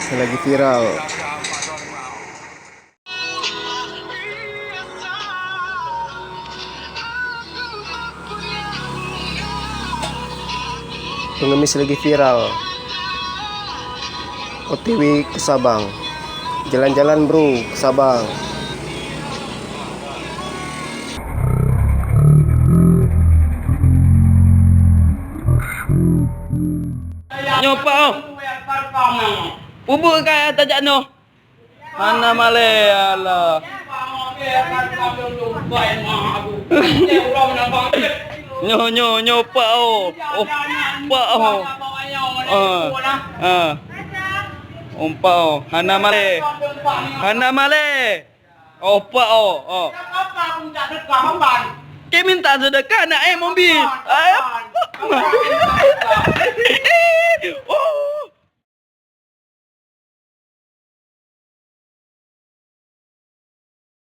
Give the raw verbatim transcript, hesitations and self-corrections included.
Lagi viral. Pengemis lagi viral. O T W ke Sabang. Jalan-jalan, bro, ke Sabang. Nyoe, Pak, oh. Peubuet kah tajak nyoe? Hana malèe, alah. Nyoe, nyoe, nyoe, Pak, oh. Oh, Pak, oh. Ah. Ah. Oh, Pak, oh. Hana malèe. Hana malèe. Oh, Pak, oh. Oh. Keu minta seudeukah, na, eh, Mombi. Ayo.